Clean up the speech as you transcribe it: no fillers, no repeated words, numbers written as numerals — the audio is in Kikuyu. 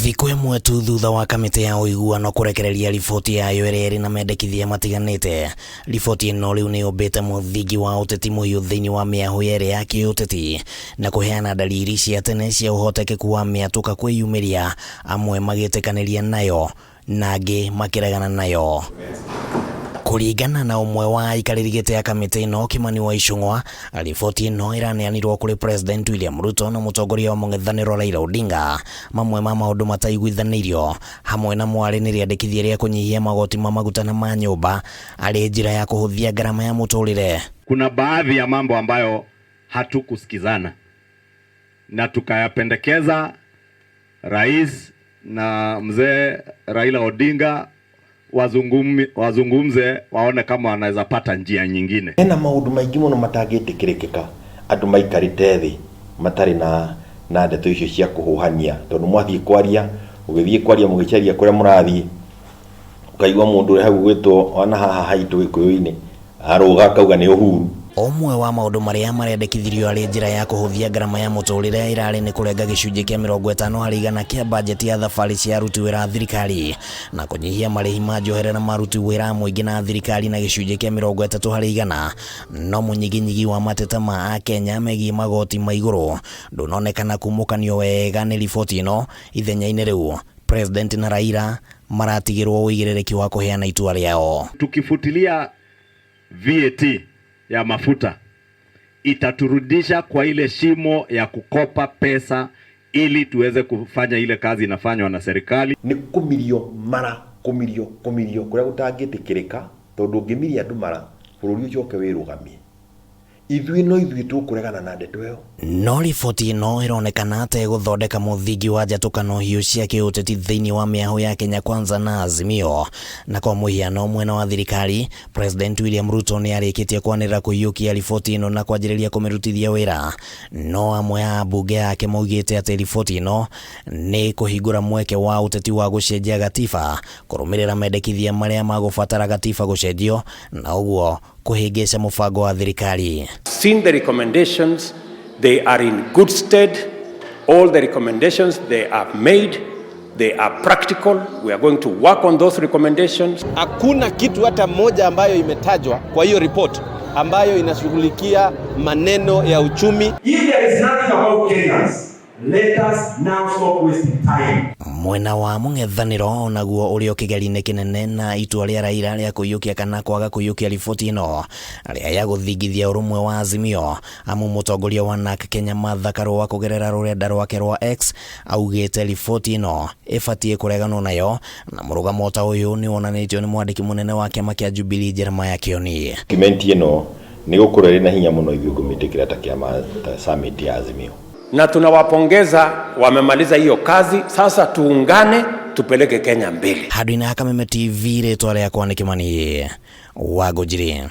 Thikũ ĩmwe tu thutha wa kamĩtĩ ya ũiguano kũrekereria riboti yayo ĩrĩa ĩrĩ na mendekithia matiganĩte, riboti ĩno rĩu nĩ yũmbĩte mũthingi wa ũteti mũhiũ thĩinĩ wa mĩahũ yerĩ ya kĩũteti na kũheana ndariri cia tene cia ũhotekeku wa mĩatũka kwĩyumĩria, amwe magĩtĩkanĩria nayo na angĩ makĩregana nayo. Kũringana na ũmwe wa aikarĩri gĩtĩ a kamĩtĩ ĩno Kimani wa Ichung'wa, riboti ĩno ĩraneanirwo kũrĩ President William Ruto na mũtongoria wa mũng'ethanĩro Raila Odinga. Mamwe ma maũndũ mataiguithanĩirio hamwe na mwarĩ nĩ rĩandĩkithia rĩa kũnyihia magoti ma maguta na ma nyũmba arĩ njĩra ya kũhũthia ngarama ya mũtũrĩre. Kuna baadhi ya mambo ambayo hatukusikizana na tukayapendekeza rais na mzee Raila Odinga wazungumze waone kama wanaweza pata njia nyingine. Hena maũndũ maingĩ mũno matangĩtĩkĩrĩkĩka andũ maikarĩte thĩ matarĩ na ndeto icio cia kũhũhania, tondũ mwathiĩ kwaria, ũgĩthiĩ kwaria mũgĩcaria kũrĩa mũrathiĩ, ũkaigua mũndũ ũrĩa hau ũgwĩtwo ona haha haitũ Gĩkũyũ-inĩ arũga akauga nĩ Uhuru. Ũmwe wa maũndũ marĩa marendekithirio arĩ njĩra ya kũhũthia ngarama ya mũtũrĩre ĩrarĩ nĩ kũrenga gĩcunjĩ kĩa 50% kĩa bajeti ya thabarĩ cia aruti wĩra a thirikari na kũnyihia marĩhi ma njoherera ma aruti wĩra a mũingĩ na thirikari na gĩcunjĩ kĩa 30%. No mũnyiginyigi wa mateta ma Akenya megiĩ magoti ma igũrũ ndũnonekana kumũkanio wega nĩ riboti ĩno. Ithenya-inĩ rĩu, President na Raila maratigĩrwo ũigĩrĩrĩki wa kũheana itua rĩao. Tukifutilia VAT ya mafuta itaturudisha kwa ile shimo ya kukopa pesa ili tuweze kufanya ile kazi inafanywa na serikali. Nĩ kũmirio mara, kũmirio, kũmirio kũrĩa gũtangĩtĩkĩrĩka, tondũ ũngĩmiria andũ mara bũrũri ũcoke wĩrũgamie. Ithuĩ no ithuĩ tũkũregana na ndeto ĩyo. No riboti ĩno ĩronekana ta ĩgũthondeka mũthingi wa njatũkano hiũ cia kĩũteti thĩinĩ wa mĩahũ ya Kenya Kwanza na Azimio. Na kwa mũhiano mwena wa thirikari, President William Ruto nĩ arĩkĩtie kwanĩrĩra kũiyũkia riboti ĩno na kwanjĩrĩria kũmĩrutithia wĩra. No amwe a ambunge ake maugĩte atĩ riboti ĩno nĩ kũhingũra mweke wa ũteti wa gũcenjia gatiba, kũrũmĩrĩra mendekithia marĩa magũbatara gatiba gũcenjio na ũguo kũhĩngĩca mũbango wa thirikari. Seen the recommendations, they are in good stead. All the recommendations they have made, they are practical. We are going to work on those recommendations. Hakuna kitu hata moja ambayo imetajwa kwa hiyo report ambayo inashughulikia maneno ya uchumi. If there is nothing about Kenyans, let us now stop wasting time. Mwena wa mũng'ethanĩro onaguo ũrĩ o kĩgeri-inĩ kĩnene na itua rĩa Raila rĩa kũiyũkia kana kwaga kũiyũkia riboti ĩno rĩa gũthingithia ũrũmwe wa Azimio, amu mũtongoria wa NARC Kenya Martha Karua kũgerera rũrenda rwake rwa X augĩte riboti ĩno ĩbatiĩ kũreganwo nayo, na mũrũgamo ta ũyũ nĩ wonanĩtio nĩ mwandĩki mũnene wa kĩama kĩa Jubilee Jeremiah Kioni. Document ĩno nĩ gũkorwo ĩrĩ na hinya mũno ithuĩ kũmĩtĩkĩra ta kĩama ta summit ya Azimio. Na tunawapongeza, wamemaliza hiyo kazi. Sasa tuungane tupeleke Kenya mbele. Handũ-inĩ ha Kameme TV, rĩtwa rĩakwa nĩ Kimani wa Ngũnjiri.